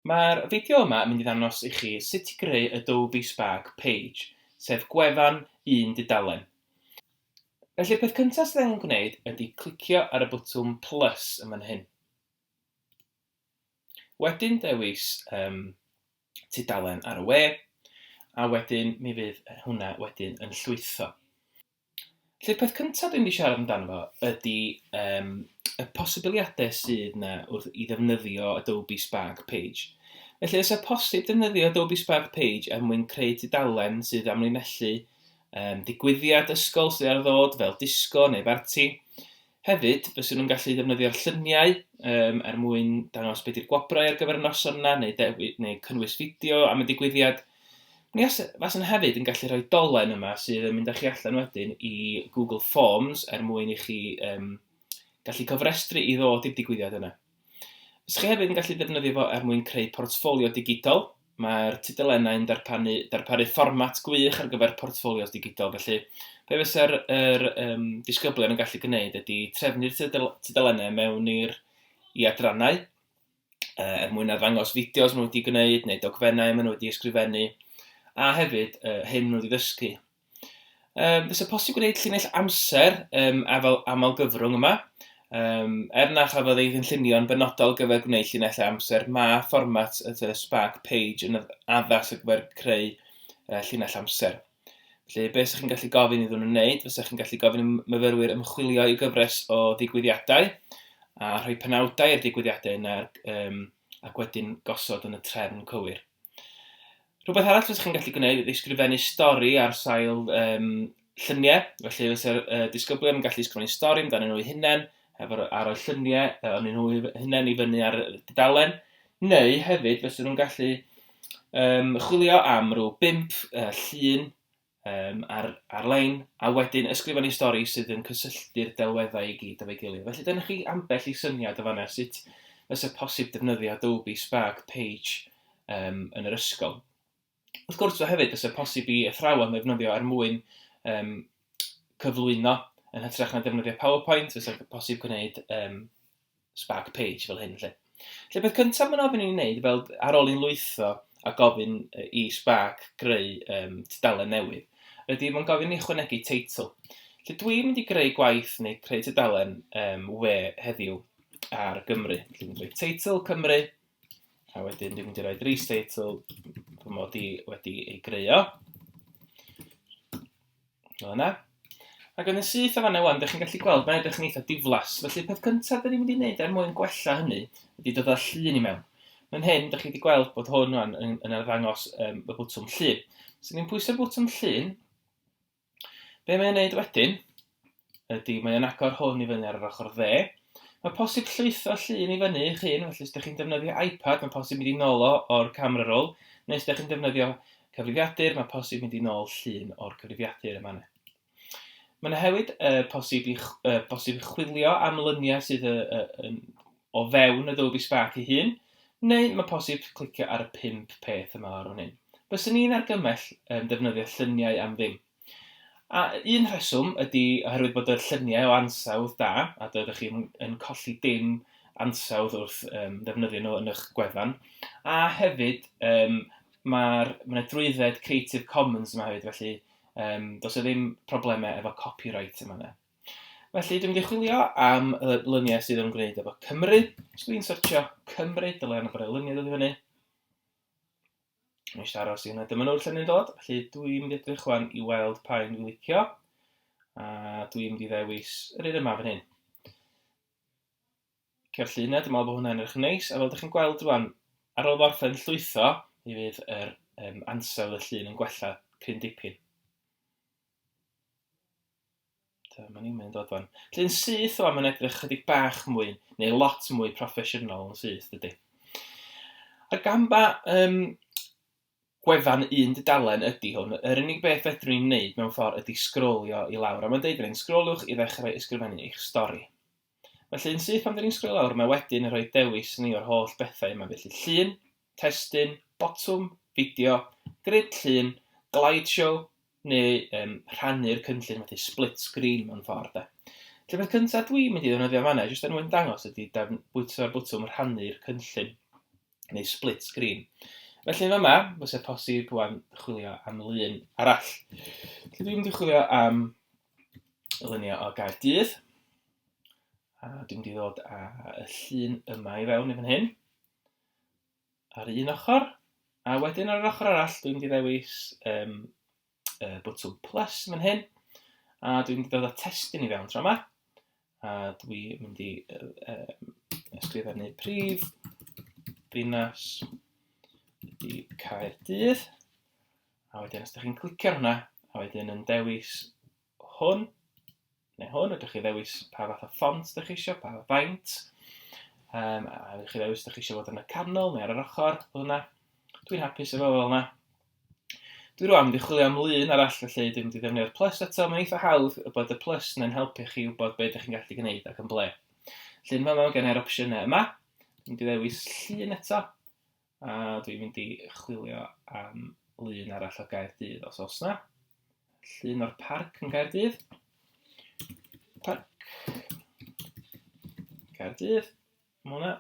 Mae'r fideo yma yn mynd i ddangos i chi sut i greu Adobe Spark Page, sef gwefan un dudalen. Felly'r peth cyntaf sydd angen gwneud ydy clicio ar y botwm plus yn fan hyn. Wedyn dewis um, tudalen ar y we, a wedyn mi fydd hwnna wedyn yn llwytho. Felly'r peth cyntaf dwi'n mynd i siarad amdano fo ydy yym y posibiliadau sydd 'na wrth i ddefnyddio Adobe Spark Page. Felly oes 'na posib defnyddio Adobe Spark Page er mwyn creu tudalen sydd amlinellu yym digwyddiad ysgol sydd ar ddod fel disgo neu barti? Hefyd, fyswn nhw'n gallu defnyddio'r lluniau yym er mwyn dangos be 'di'r gwobrau ar gyfer y noson yna, neu dewi- neu cynnwys fideo am y digwyddiad. Mi as- faswn hefyd yn gallu rhoi dolen yma sydd yn mynd â chi allan wedyn i Google Forms er mwyn i chi yym gallu cofrestru i ddod i'r digwyddiad yna. Fysa chi hefyd yn gallu defnyddio fo er mwyn creu portffolio digidol. Mae'r tudalennau'n darpanu, darparu fformat gwych ar gyfer portffolios digidol, felly be fysa'r yr, um, disgyblion yn gallu gwneud ydy trefnu'r tudalennau mewn i'r i adrannau uh, er mwyn arddangos fideos maen nhw wedi gwneud neu dogfennau maen nhw wedi ysgrifennu a hefyd uh, hyn maen nhw wedi ddysgu. Fysa posib gwneud llinell amser yym a fel aml gyfrwng yma. Yym er na chafodd ei gynllunio'n benodol ar gyfer gwneud llinellau amser, mae fformat y y Spark Page yn addas ar gyfer creu yy llinell amser. Felly be 'sa chi'n gallu gofyn iddyn nhw wneud, fysa chi'n gallu gofyn i myfyrwyr ymchwilio i gyfres o ddigwyddiadau a rhoi penawdau i'r digwyddiadau yna yym ac wedyn gosod yn y trefn cywir. Rhywbeth arall fysa chi'n gallu gwneud ydy ysgrifennu stori ar sail um, lluniau. Felly fysa'r uh, disgyblion yn gallu ysgrifennu stori amdanyn nhw eu hunain, efo'r ar y lluniau uh, o'n nhw hunain i fyny ar y dudalen. Neu hefyd fysa nhw'n gallu um, chwilio am rhyw bump uh, llun um, ar, ar-lein, a wedyn ysgrifennu stori sydd yn cysylltu'r delweddau i gyd efo'i gilydd. Felly dyna chi ambell i syniad o fanna sut fysa posib defnyddio Adobe Spark Page um, yn yr ysgol. Wrth gwrs, hefyd fysa posib i athrawon ddefnyddio er mwyn um, cyflwyno yn hytrach na defnyddio PowerPoint, fysa posib gwneud um, Spark Page fel hyn 'lly. Felly peth cyntaf mae'n ofyn i ni wneud fel ar ôl i'n lwytho a gofyn i Spark greu um, tudalen newydd, ydy mae'n gofyn i ychwanegu teitl. Felly dwi'n mynd i greu gwaith neu creu tudalen um, we heddiw ar Gymru. Felly dwi'n rhoi teitl Cymru, a wedyn dwi'n mynd i roi dris teitl fy mod i wedi ei greu o. Fel yna. Ac yn y syth o fanna wan, dych chi'n gallu gweld, mae'n edrych yn eitha diflas. Felly, peth cyntaf dyn ni'n mynd i wneud er mwyn gwella hynny ydy dod â llun i mewn. Fan hyn, dych chi wedi gweld bod hwn wan yn, yn arddangos um, y bwtwm llun. So ni'n pwyso'r bwtwm llun. Be mae'n wneud wedyn ydy mae'n agor hwn i fyny ar yr ochr dde. Mae posib llwytho llun i fyny eich hun, felly os ydych chi'n defnyddio iPad, mae posib mynd i nôl o o'r camera roll, neu os ydych chi'n defnyddio cyfrifiadur, mae posib mynd i nôl llun o'r cyfrifiadur yma. Mae yna hefyd uh, posib, i, uh, posib chwilio am luniau sydd uh, uh, o fewn Adobe Spark ei hun, neu mae posib clicio ar y pump peth yma lawr fan hyn. Byswn i'n argymell um, defnyddio lluniau am ddim. A un rheswm ydy oherwydd bod y lluniau o ansawdd da, a dydych chi'm yn colli dim ansawdd wrth yym ddefnyddio nhw yn eich gwefan. A hefyd yym ma'r ma' 'na drwydded Creative Commons yma hefyd, felly yym does 'na ddim problemau efo copyright yn fan'na. Felly dwi'n mynd i chwilio am y luniau sydd yn gwneud efo Cymru. Os dwi'n syrtio Cymru, dylai yna bod 'na luniau dod i fyny. Mae eisiau aros i hwnna. Dyma nhw'r llenyn dod, felly dwi'n mynd i edrych chwan i weld pa un dwi'n licio. A dwi'n mynd i ddewis yr un yma fan hyn. Licio'r llun yna, dwi'n meddwl bod hwnna'n edrych yn neis. A fel ydych chi'n gweld rwan, ar ôl orffen llwytho, mi fydd yr um, ansawdd y llun yn gwella cryn dipyn. Dyma ni'n mynd dod fan. Felly yn syth o, mae'n edrych chydig bach mwy, neu lot mwy proffesiynol yn syth, dydy. A gan ba um, gwefan un dudalen ydy hwn, yr unig beth fedrwn ni'n wneud mewn ffordd ydy sgrolio i lawr. A mae'n deud fan hyn, sgroliwch i ddechrau ysgrifennu eich stori. Felly yn syth pan dyn ni'n sgrolio lawr, mae wedyn yn rhoi dewis ni o'r holl bethau yma. Felly llun, testun, botwm, fideo, grid llun, glide show, neu yym rhannu'r cynllun felly split screen mewn ffordd de. Felly peth cyntaf dwi'n mynd i ddefnyddio fanna jyst er mwyn dangos ydy bwyto'r botwm rhannu'r cynllun. Neu split screen. Felly yn fama, fysa posib wan chwilio am lun arall. Felly dwi'n mynd i chwilio am luniau o Gaerdydd. A dwi'n mynd i ddod â y llun yma i fewn i fan hyn. Ar un ochr. A wedyn ar yr ochr arall, dwi'n mynd i ddewis um, y botwm plus fan hyn. A dwi'n mynd i ddod â testun i fewn tro yma. A dwi'n mynd i um, ysgrifennu prif ddinas ydy Caerdydd. A wedyn os ydych chi'n clicio ar hwnna, a wedyn yn dewis hwn, neu hwn, ydych chi ddewis pa fath o ffont ydych chi eisiau, pa faint, um, a ydych chi ddewis ydych chi eisiau fod yn y canol neu ar yr ochr, fel yna. Dwi'n hapus efo fel yna. Dwi rwan mynd i chwilio am lun arall, felly dwi'n mynd i ddefnyddio'r plus eto. Mae'n eitha hawdd bod y plus yna'n helpu chi wybod beth ydych chi'n gallu gwneud ac yn ble. Felly yn fama mae gen i'r opsiynau yma. Dwi'n mynd i ddewis llun eto, a dwi'n mynd i chwilio am lun arall o Gaerdydd os oes na. Llun o'r parc yn Gaerdydd. Parc Caerdydd. Mae hwnna.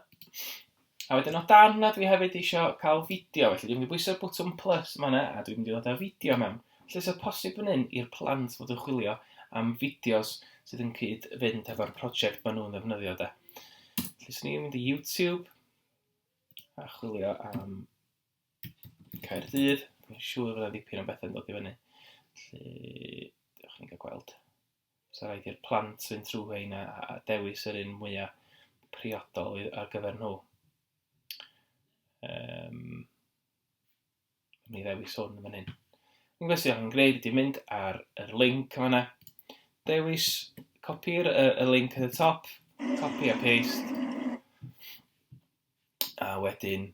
A wedyn o dan hwnna dwi hefyd eisiau cael fideo, felly dwi'n mynd i bwyso'r botwm plus yma yna, a dwi'n mynd i ddod â fideo mewn. Felly os posib fan hyn i'r plant fod yn chwilio am fideos sydd yn cyd-fynd efo'r prosiect maen nhw'n ddefnyddio de. Felly swn i'n mynd i YouTube a chwilio am Caerdydd. Dwi'n siŵr fod yna ddipyn o bethau'n dod i fyny. Felly, dewch ni'n cael gweld. So rhaid i'r plant fynd trwy rhein a, a dewis yr un mwyaf priodol ar gyfer nhw. Um, mi ddewis hwn yn fan hyn. Yn gwybod sydd angen gwneud ydy mynd ar yr link yma yna, dewis copy'r y, y link at y top, copy a paste, a wedyn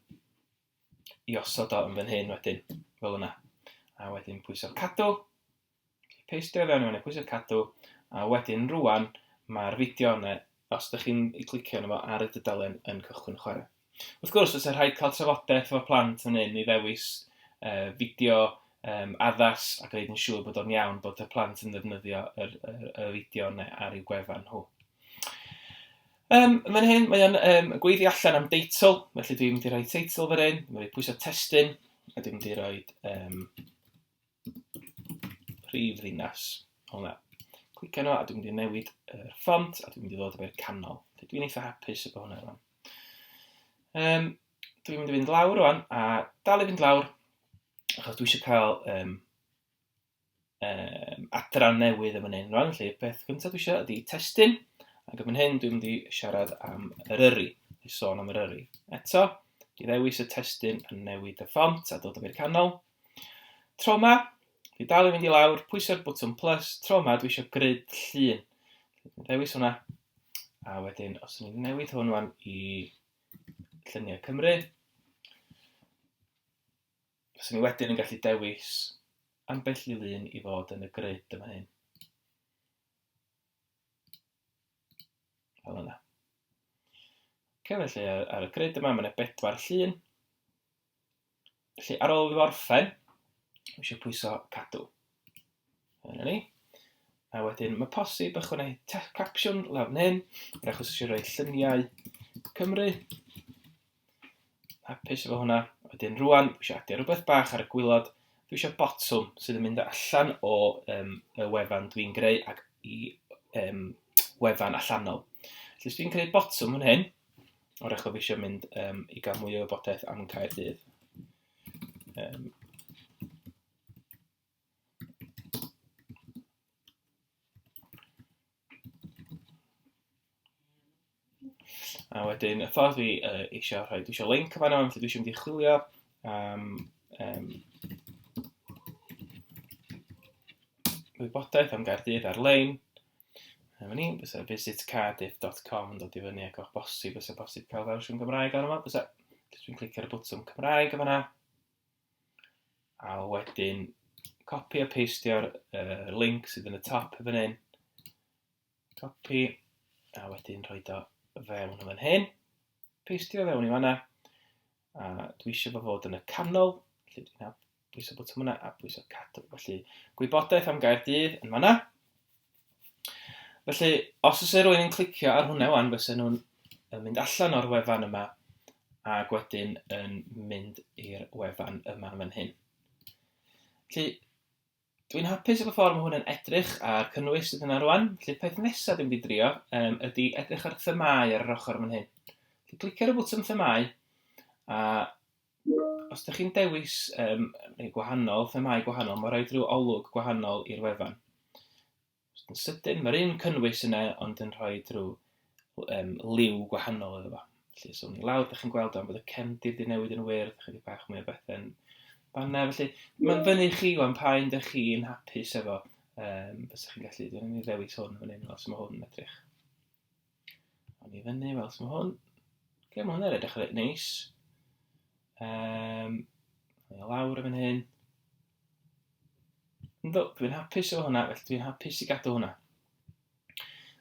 i osod o yn fan hyn wedyn, fel yna. A wedyn pwyso cadw, Pastio fewn i fyny, pwyso cadw, a wedyn rwan mae'r fideo yna, os ydych chi'n ei clicio arno fo ar y dudalen yn cychwyn chwarae. Wrth gwrs, fysa rhaid cael trafodaeth efo'r plant yn hyn i ddewis uh, fideo um, addas a gwneud yn siŵr bod o'n iawn bod y plant yn ddefnyddio yr, yr, y fideo yna ar eu gwefan nhw. Um, fan hyn, mae o'n um, gweiddi allan am deitl, felly dwi'n mynd i rhoi teitl fan hyn, dwi'n mynd i pwyso testun, a dwi'n mynd i rhoi um, prif ddinas. Hwnna. Clicio yno a dwi'n mynd i newid yr ffont a dwi'n mynd i ddod efo'r canol. Dwi'n eitha hapus efo hwnna rwan. Um, dwi'n mynd i fynd lawr rwan a dal i fynd lawr achos dwi eisiau cael um, um, adran newydd yn fan hyn rwan. Felly beth gyntaf dwi eisiau ydy testun ac yn fan hyn dwi'n mynd i siarad am Eryri, i sôn am Eryri. Eto, i ddewis y testun a newid y ffont a dod efo'r canol. Tro 'ma, dwi dal i fynd i lawr, pwyso'r botwm plus, tro 'ma dwi eisiau grid llun. Dwi'n dewis hwnna, a wedyn os ni'n newid hwn wan i lluniau Cymru, fyswn ni wedyn yn gallu dewis ambell i lun i fod yn y grid yma hyn. Fel yna. Okay, felly ar, ar y grid yma mae yna bedwar llun. Felly ar ôl iddo orffen, dwi eisiau pwyso cadw. Dyna ni. A wedyn mae posib ychwanegu capsiwn lawr fan hyn, yr achos eisiau rhoi lluniau Cymru. Hapus efo hwnna. Wedyn rwan, dwi eisiau adio rhywbeth bach ar y gwylod. Dwi eisiau botwm sydd yn mynd allan o um, y wefan dwi'n greu ac i um, wefan allanol. Felly os dwi'n creu botwm fan hyn, Wrach bod fi eisiau mynd um, i gael mwy o wybodaeth am Caerdydd. Um, a wedyn, y ffordd fi uh, eisiau rhoi, dwi eisiau link yma felly dwi eisiau mynd i chwilio am um, wybodaeth am Gaerdydd ar-lein. Dyma ni, bysa visitcardiff.com yn dod i fyny ac o'ch bosib, bysa bosib cael fersiwn Gymraeg arno fo, bysa. Dwi'n clicio ar y bwtwm Cymraeg yma. A wedyn copy a pastio'r uh, link sydd yn y top fan hyn. Copy, a wedyn rhoi o fewn yn fan hyn. Pastio fewn i fanna. A dwi eisiau fo fod yn y canol, felly dwi'n Pwyso botwm yna a pwyso cadw. Felly, gwybodaeth am Gaerdydd yn fanna. Felly, os oes rhywun yn clicio ar hwnna wan, fysa nhw'n mynd allan o'r wefan yma ac wedyn yn mynd i'r wefan yma fan hyn. Felly, dwi'n hapus efo ffordd mae hwn yn edrych a'r cynnwys sydd yna rwan. Felly, peth nesaf dwi'n mynd i drio ydy edrych ar themâu ar yr ochr fan hyn. Felly, clicio ar y bwtwm themâu, a os ydych chi'n dewis rhai gwahanol, themâu gwahanol, mae'n rhoi rhyw olwg gwahanol i'r wefan. Jyst yn sydyn, mae'r un cynnwys yna ond yn rhoi rhyw liw gwahanol iddo fo. Felly, so ni lawr, ydych chi'n gweld am bod y cefndir wedi newid yn wyrdd, chydig bach mwy o bethau'n fanna. Felly, mae'n fyny chi wan pa un ydych chi'n hapus efo. Fysa chi'n gallu, dwi'n mynd i ddewis hwn fan hyn, fel sy'n mae hwn yn edrych. O'n i fyny, fel sy'n mae hwn. Oce, mae hwnna'n edrych reit neis. O'n i lawr yn fan hyn. Yndw, dwi'n hapus efo hwnna, felly dwi'n hapus i gadw hwnna.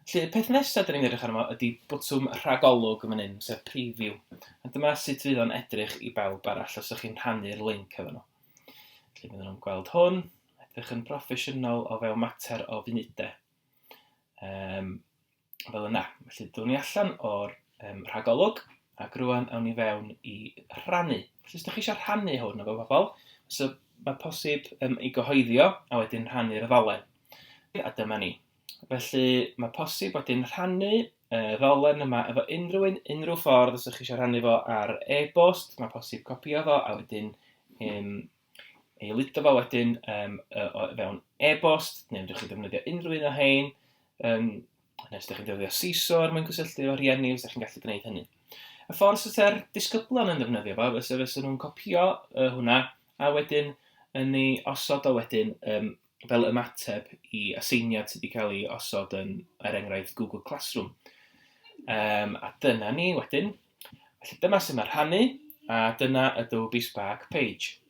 Felly, y peth nesaf dyn ni'n edrych arno fo ydy botwm rhagolwg yn fan hyn, sef preview. A dyma sut fydd o'n edrych i bawb arall os ydych chi'n rhannu'r link efo nhw. Felly, bydden nhw'n gweld hwn, edrych yn broffesiynol o fewn mater o funudau. Fel yna. Felly, dwn ni allan o'r rhagolwg, ac rwan awn ni fewn i rhannu. Felly, os ydych chi eisiau rhannu hwn efo bobl, so mae posib i gyhoeddi o, a wedyn rhannu'r ddolen. A dyma ni. Felly, mae posib wedyn rhannu y ddolen yma efo unrhyw un, unrhyw ffordd, os ydych chi eisiau rhannu fo ar e-bost, mae posib copio fo, a wedyn ei ludo fo wedyn o fewn e-bost, neu fedrwch chi ddefnyddio unrhyw un o hein, neu os ydych chi'n defnyddio Seesaw er mwyn cysylltu efo rhieni, os ydych chi'n gallu gwneud hynny. Y ffordd sydd disgyblion yn ddefnyddio fo, fysa fysa nhw'n copio hwnna, a wedyn yn ei osod o wedyn fel ymateb i aseiniad sydd wedi cael ei osod yn, er enghraifft, Google Classroom. A dyna ni wedyn. Felly dyma sut mae rhannu, a dyna Adobe Spark page.